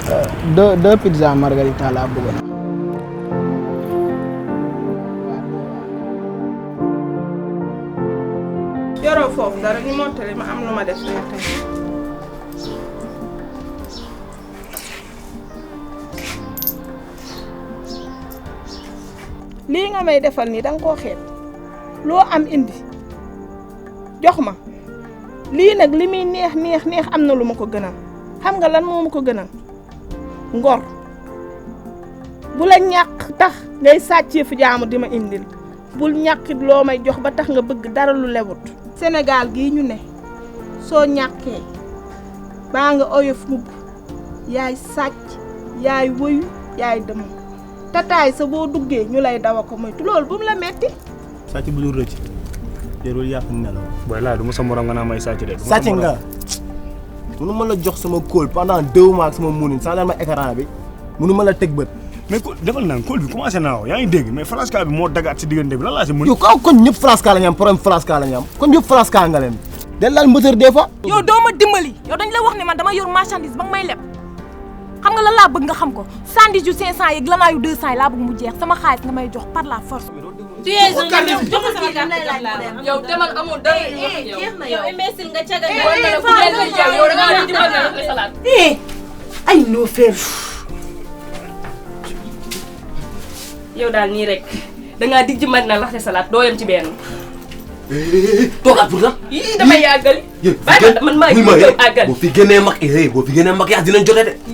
deux pizza margarita laa bëggoon. yoroo foofu dara ñu mottali ma am lu ma def tey. lii nga may defal nii danga koo xeeb loo am indi jox ma lii nag li muy neex am na lu ma ko gënal xam nga lan moo ma ko gënal ngor bu la ñàkk tax ngay sàccee fu jaamu di ma indil bul ñàkkit loo may jox ba tax nga bëgg dara lu lewut Sénégal gii ñu ne soo ñàkkee baa nga oyof mbubb yaay sàcc yaay wëyu yaay dëmm tataay sa boo duggee ñu lay dawa ko moytu loolu bu mu la metti sàcc bu dul rëcc jarul yàq nelaw. booy laay du ma sa morom nga naa may sàcc de. sàcc nga mënu ma la jox sama kóol pendant 2 mois ak sama munin sans ma écran bi mënu ma la teg bët. mais ko defal naa kóol bi commencé naa woo yaa ngi dégg mais France ka bi moo dagaat si diggante bi lan laa si mën. yow kaw kon ñëpp France ka la ñu am problème France ka la ñu am kon ñëpp France ka nga leen. del laal moteur des fois. yow doo ma dimbali yow dañ la wax ne man dama yor marchandise ba nga may leb xam nga lan laa bëgg nga xam ko sandwich yu 500 yeeg lanaayu 200 yi laa bëgg mu jeex sama xaalis nga may jox par la force. yow demal amul dara yow imbécile nga caga yow da nga dimbal na salaat ay no faire yow daal nii rek da ngaa dig ci mën na laxte salaat doo yem ci benn toogaat pour sax yii damay yàggal bàyyi man maa ngi àggal boo fi génnee mag yaa dinañ jote de